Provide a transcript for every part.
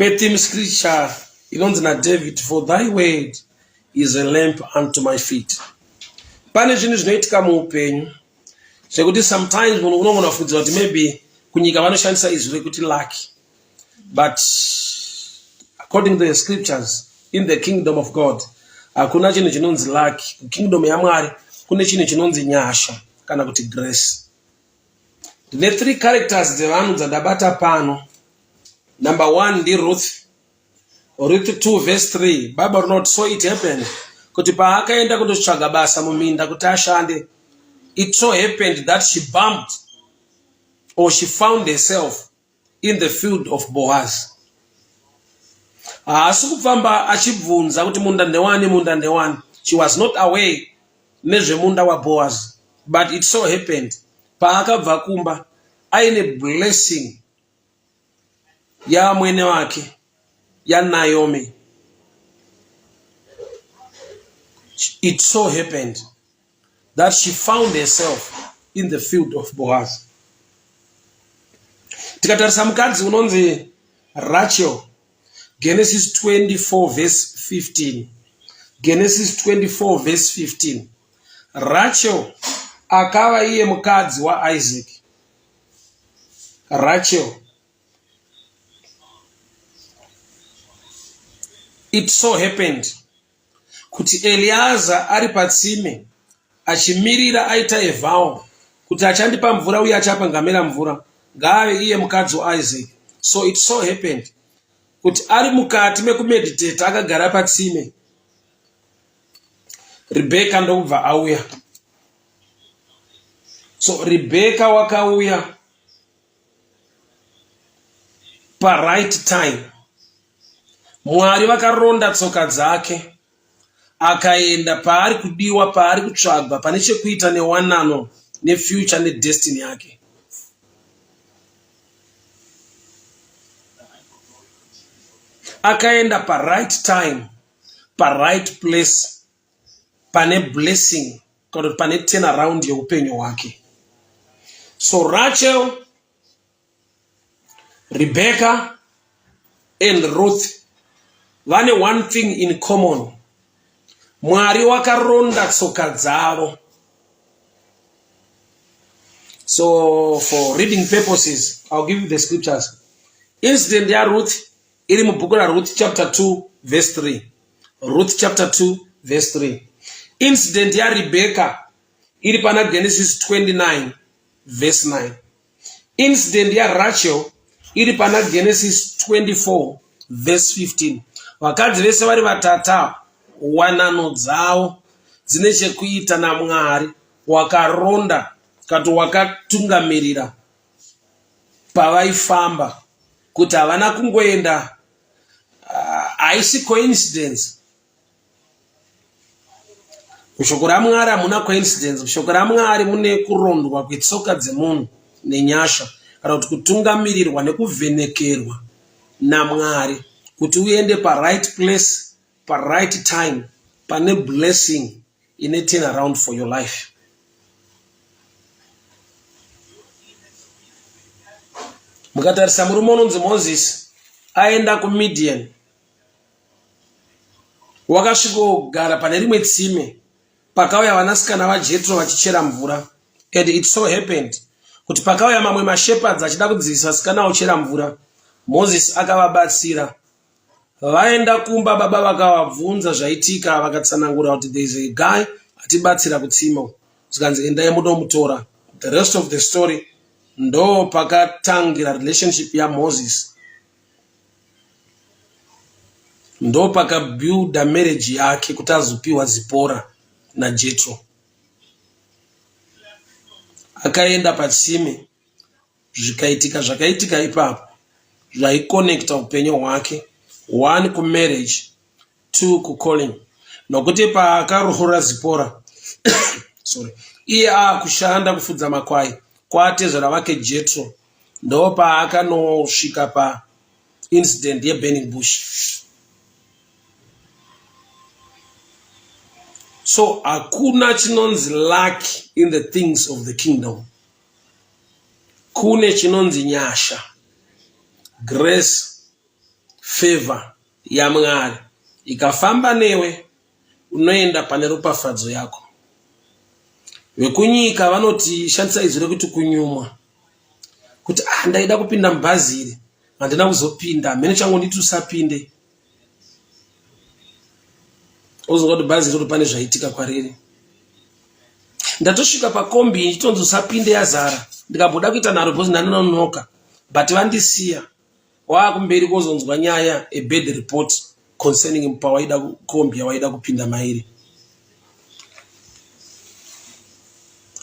Petheme scripture inonzi naDavid, for thy word is a lamp unto my feet. Pane zvinhu zvinoitika muupenyu zvekuti sometimes munhu unogona kufungidzira kuti maybe kunyika vanoshandisa izwi rekuti lucky, but according to the scriptures in the kingdom of God hakuna chinhu chinonzi lucky. Kukingdom yaMwari kune chinhu chinonzi nyasha kana kuti grace. Ndine three characters dzevanhu dzandabata pano. Number one ndiRuth. Ruth 2 verse 3 Bible rinoti so it happened kuti paakaenda kundotsvaga basa muminda kuti ashande, it so happened that she bumped or she found herself in the field of Boaz. Haasi kufamba achibvunza kuti munda ndewani, munda ndewani. She was not aware nezvemunda waBoaz, but it so happened paakabva kumba aine blessing yaamwene vake yaNaomi. It so happened that she found herself in the field of Boaz. Tikatarisa mukadzi unonzi Rachel, Genesis 24 verse 15. Genesis 24 verse 15. Rachel akava iye mukadzi waIsaac. Rachel. It so happened kuti Eliaza ari patsime achimirira aita a vow kuti achandipa mvura uye achapa ngamera mvura ngaave iye mukadzi waIsaac. So it so happened kuti ari mukati mekumeditata akagara patsime, Rebecca ndokubva auya. So Rebecca wakauya paright time. Mwari vakaronda tsoka dzake akaenda paari kudiwa, paari kutsvagwa, pane chekuita newanano nefuture nedestiny yake. Akaenda paright time, paright place, pane blessing kana kuti pane turn around yeupenyu hwake. So Rachel, Rebecca and Ruth vane one thing in common. Mwari wakaronda tsoka dzavo. So for reading purposes, I'll give you the scriptures. Incident yaRuth iri mubhuku raRuth chapter 2 verse 3. Ruth chapter 2 verse 3. Incident yaRebecca iri pana Genesis 29 verse 9. Incident yaRachel iri pana Genesis 24 verse 15. Vakadzi vese vari vatata wanano dzavo dzine chekuita naMwari wakaronda kati wakatungamirira pavaifamba kuti havana kungoenda haisi coincidence. Mushoko raMwari hamuna coincidence. Mushoko raMwari mune kurondwa kwetsoka dzemunhu nenyasha kana kuti kutungamirirwa nekuvhenekerwa naMwari kuti uende paright place paright time pane blessing ine turn around for your life. Mukatarisa murume unonzi Moses aenda kuMidian, wakasvikogara pane rimwe tsime pakauya vanasikana vaJetro vachichera mvura, and it so happened kuti pakauya mamwe mashepherds achida kudzivisa vasikana vochera mvura, Moses akavabatsira. Vaenda kumba baba vakavabvunza zvaitika vakatsanangura kuti there is a guy atibatsira kutsime uku, zvikanzi endai munomutora. The rest of the story ndo pakatangira relationship yaMoses, ndo pakabuilda marriage yake kuti azopiwa Zipora naJetro. Akaenda patsime zvikaitika zvakaitika ipapo zvaikonekta upenyu hwake, one kumarriage, two kucalling, nokuti paakaroora Zipora sorry, iye aakushanda kufudza makwai kwaatezvara vake Jetro, ndo paakanosvika paincident yeburning bush. So hakuna chinonzi luck in the things of the kingdom. Kune chinonzi nyasha, grace, Favor yaMwari ikafamba newe unoenda pane ropafadzo yako. Vekunyika vanoti shandisa izwi rekuti kunyumwa kuti ah, ndaida kupinda mubhazi iri handina kuzopinda mhene changu nditi usapinde ozonga kuti bhazi iroro pane zvaitika kwariri ndatosvika pakombi ndichitonzi usapinde yazara ndikamboda kuita nharo because ndanononoka but vandisiya waakumberi kozonzwa nyaya a bad report concerning pawaida kombi yawaida kupinda mairi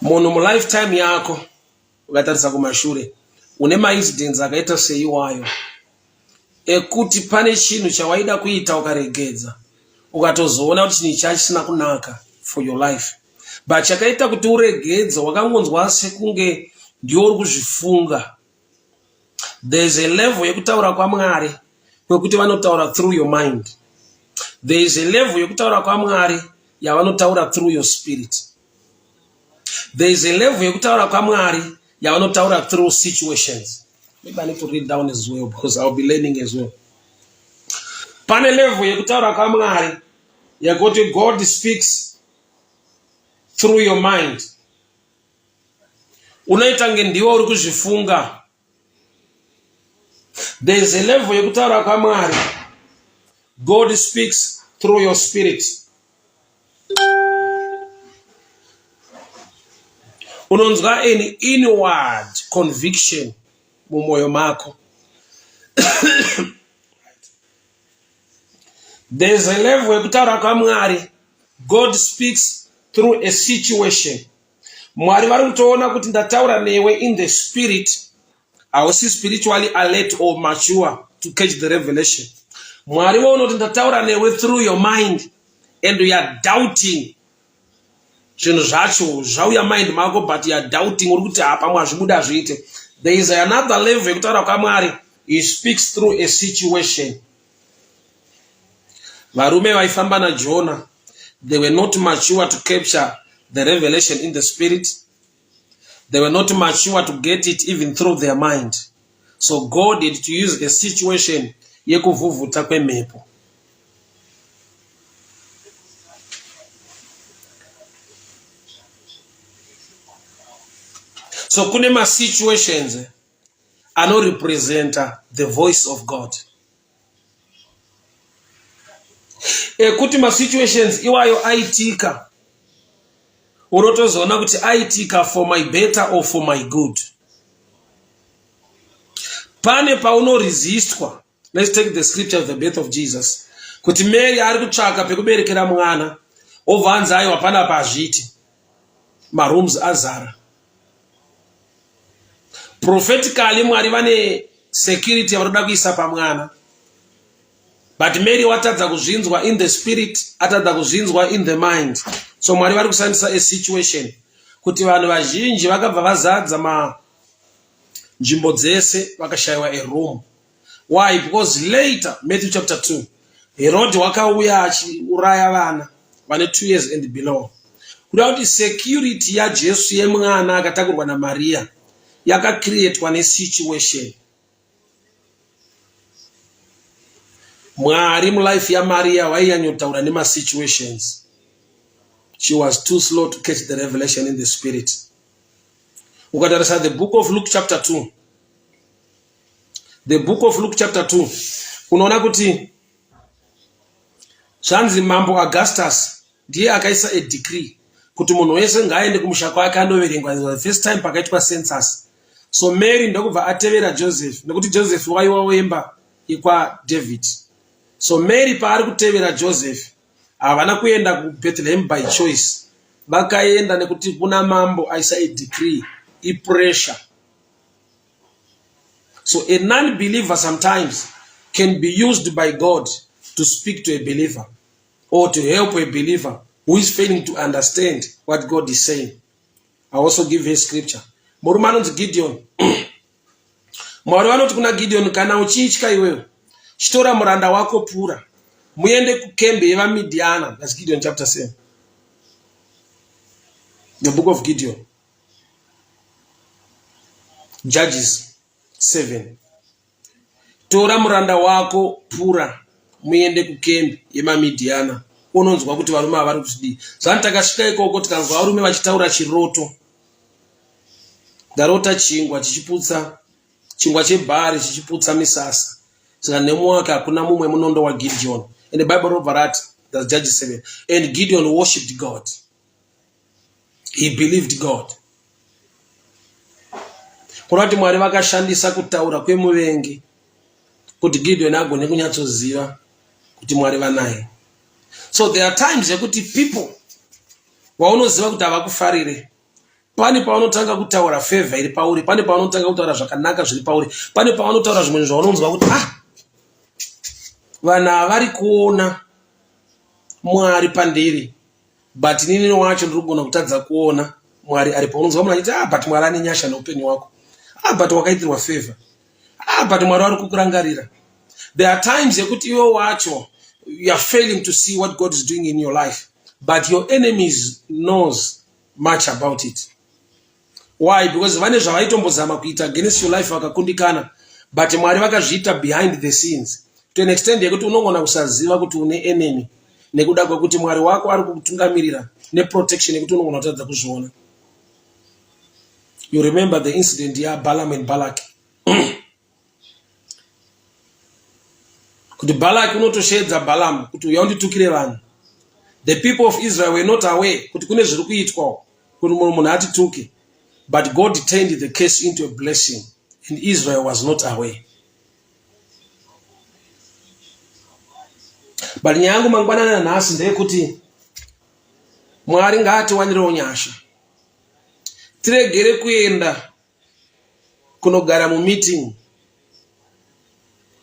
munhu mulifetime yako ukatarisa kumashure une maincidents akaita seiwayo ekuti pane chinhu chawaida kuita ukaregedza ukatozoona kuti chinhu ichi chisina kunaka for your life but chakaita kuti uregedze wakangonzwa sekunge ndiwo uri kuzvifunga there is a level yekutaura kwamwari kwekuti vanotaura through your mind there is a level yekutaura kwamwari yavanotaura through your spirit there is a level yekutaura kwamwari yavanotaura through situations maybe i need to read down as well because iwill be learning as well pane level yekutaura kwamwari yekuti god speaks through your mind unoita nge ndiwe uri kuzvifunga there is a level yekutaura kwamwari god speaks through your spirit unonzwa an inward conviction mumwoyo mako there is a level yekutaura kwamwari god speaks through a situation Mwari vari kutoona kuti ndataura newe in the spirit, hausi spiritually alert or mature to catch the revelation. Mwari voona kuti ndataura newe through your mind and you are doubting zvinhu zvacho zvauya mind mako but you are doubting, uri kuti hapamwe hazvibuda hazviite. There is another level yekutaura kwaMwari, he speaks through a situation. Varume vaifamba naJona, they were not mature to capture the revelation in the spirit. They were not mature to get it even through their mind. So God had to use a situation yekuvhuvhuta kwemhepo. So kune masituations anorepresenta the voice of God. Ekuti masituations iwayo aitika unotozoona kuti aitika for my better or for my good. Pane paunoresistwa, let's take the scripture of the birth of Jesus, kuti Mary ari kutsvaka pekuberekera mwana obva anzi aiwa panapa hazviiti, marooms azara. Prophetically Mwari vane security yavanoda kuisa pamwana, but Mary watadza kuzvinzwa in the spirit, atadza kuzvinzwa in the mind. So Mwari vari kushandisa a situation kuti vanhu vazhinji vakabva vazadza manzvimbo dzese vakashayiwa a room. Why? Because later, Matthew chapter 2, Herod wakauya achiuraya vana vane 2 years and below. Kuda kuti security yaJesu yemwana akatakurwa naMaria yakacreatwa nesituation. Mwari mulife yaMaria waiyanyotaura nemasituations. She was too slow to catch the revelation in the spirit. Ukatarisa the book of Luke chapter 2, the book of Luke chapter 2 unoona kuti zvanzi mambo Augustus ndiye akaisa a decree kuti munhu wese ngaaende kumusha kwake andoverengwa the first time pakaitwa census. So Mary ndokubva atevera Joseph nekuti Joseph waiwa wemba yekwa David. So Mary paari kutevera Joseph havana kuenda kuBethlehem by choice, vakaenda nekuti kuna mambo aisa a decree, ipressure. So a non-believer sometimes can be used by God to speak to a believer or to help a believer who is failing to understand what God is saying. I also give a scripture. Murume anonzi Gideon. Mwari vanoti kuna Gideon, kana uchitya iwewe, chitora muranda wako Pura, muende kukembe yevaMidiana. That's Gideon chapter 7. The book of Gideon. Judges 7. Tora muranda wako Pura muende kukembi yemaMidhiana unonzwa kuti varume ava vari kutidii. Zvani takasvika ikoko tikanzwa varume vachitaura chiroto. Ndarota chingwa chichiputsa chingwa chebhari chichiputsa misasa. Saka nemuwake hakuna mumwe munondo waGideon. And the Bible robva rati, that's Judges 7. And Gideon worshipped God. He believed God. Kureva kuti Mwari vakashandisa kutaura kwemuvengi kuti Gideon agone kunyatsoziva kuti Mwari vanaye. So there are times yekuti people vaunoziva kuti havakufarire pane pavanotanga kutaura favor iri pauri, pane pavanotanga kutaura zvakanaka zviri pauri, pane pavanotaura zvimwe zvaunonzwa kuti ah, vanhu ava vari kuona Mwari pandiri but inini wacho ndiri kugona kutadza kuona mwari aripo unonzwa munhu achiti ah but mwari ane nyasha neupenyu wako ah but wakaitirwa favor ah but mwari vari kukurangarira there are times yekuti iwe wacho you are failing to see what god is doing in your life but your enemies knows much about it why because vane zvavaitombozama kuita against your life vakakundikana but mwari vakazviita behind the scenes to an extent yekuti unogona kusaziva kuti une enemy nekuda kwekuti mwari wako ari kukutungamirira neprotection yekuti unogona kutadza kuzviona you remember the incident yabalam and balak kuti Balaki unotosheedza Balaam kuti uya unditukire vanhu. The people of Israel were not aware kuti kune zviri kuitwa kuti mumwe munhu atituke. But God turned the case into a blessing and Israel was not aware. But nyaya yangu mangwanani anhasi ndeyekuti Mwari ngaatiwanirewo nyasha. Tiregere kuenda kunogara mumeeting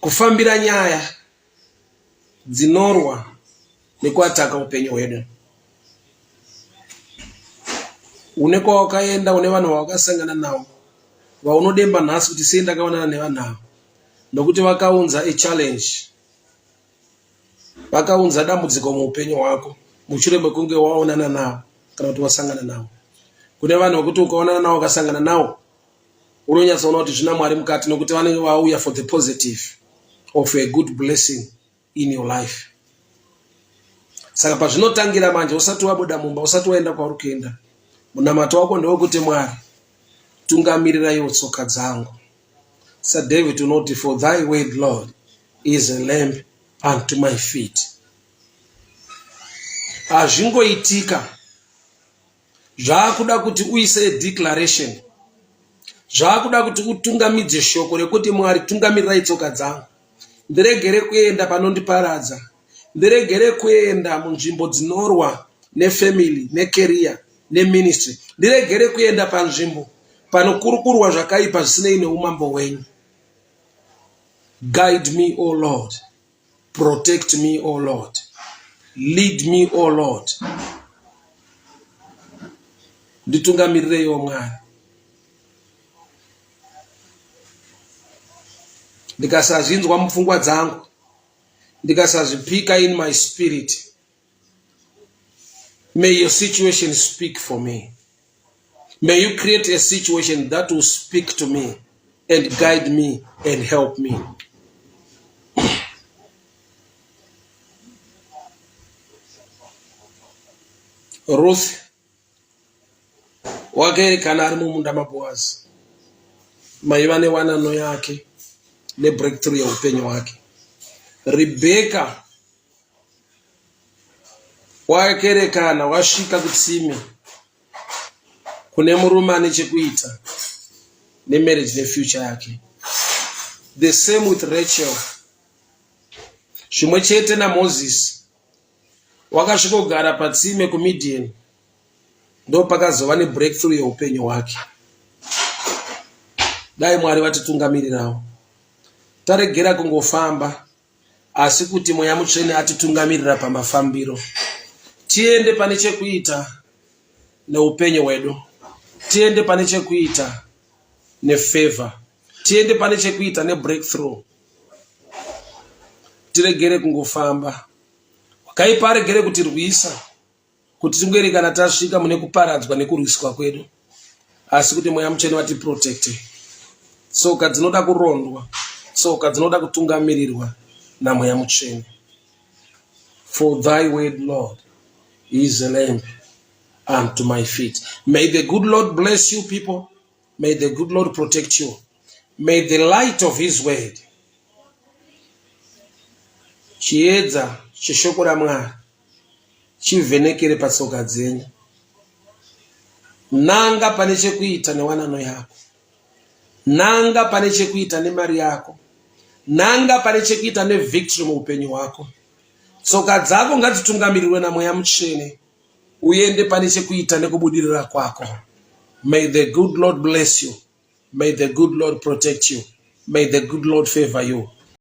kufambira nyaya dzinorwa nekuataka upenyu hwedu. Une kwawakaenda, une vanhu vawakasangana navo vaunodemba nhasi kuti sei ndakaonana nevanhu ava, nokuti vakaunza a challenge, vakaunza dambudziko muupenyu hwako mushure mekunge waonana navo kana kuti wasangana navo. Kune vanhu vekuti ukaonana navo ukasangana navo unonyatsoona kuti zvina Mwari mukati nokuti vanenge vauya for the positive of a good blessing in your life. Saka pazvinotangira manje, usati wabuda mumba, usati waenda kwauri kuenda, munamato wako ndewekuti Mwari tungamirirayiwo tsoka dzangu. SaDavid unoti, for thy word Lord is a lamp unto my feet. Hazvingoitika Zvakuda kuti uise declaration. Zvakuda kuti utungamidze shoko rekuti Mwari tungamirirai tsoka dzangu. Ndiregere kuenda panondiparadza. Ndiregere kuenda munzvimbo dzinorwa nefamily, necareer, neministry. Ndiregere kuenda panzvimbo panokurukurwa zvakaipa zvisinei neumambo hwenyu. Guide me, O Lord. Protect me, O Lord. Lead me, O Lord. Nditungamirireiwo Mwari. Ndikasazvinzwa mupfungwa dzangu, ndikasazvipika in my spirit. May your situation speak for me. May you create a situation that will speak to me and guide me and help me. Ruth wakaerekana ari mumunda maBoazi maiva newanano yake nebreakthrough yeupenyu hwake. Rebecca Wakerekana wasvika kutsime kune murume ane chekuita nemarriage nefuture yake. The same with Rachel. Zvimwe chete naMoses wakasvikogara patsime kuMidian ndopakazova nebreakthrough yeupenyu hwake. Dai Mwari vatitungamirirawo taregera kungofamba asi kuti Mweya Mutsvene atitungamirira pamafambiro. Tiende pane chekuita neupenyu hwedu, tiende pane chekuita nefavor, tiende pane chekuita nebreakthrough. Tiregere kungofamba. Wakaipa aregere kutirwisa kuti tingoerekana tasvika mune kuparadzwa nekurwiswa kwedu asi kuti mweya mutsvene vatiprotecte tsoka dzinoda kurondwa. Tsoka dzinoda kutungamirirwa naMweya Mutsvene. For thy word, Lord, is a lamp unto my feet. May the good Lord bless you, people. May the good Lord protect you. May the light of his word, chiedza cheshoko raMwari, chivhenekere patsoka dzenyu. Nanga pane chekuita newanano yako, nanga pane chekuita nemari yako, nanga pane chekuita nevictory muupenyu hwako. Tsoka dzako ngadzitungamirirwe naMweya Mutsvene, uende pane chekuita nekubudirira kwako. May the good Lord bless you. May the good Lord protect you. May the good Lord favor you.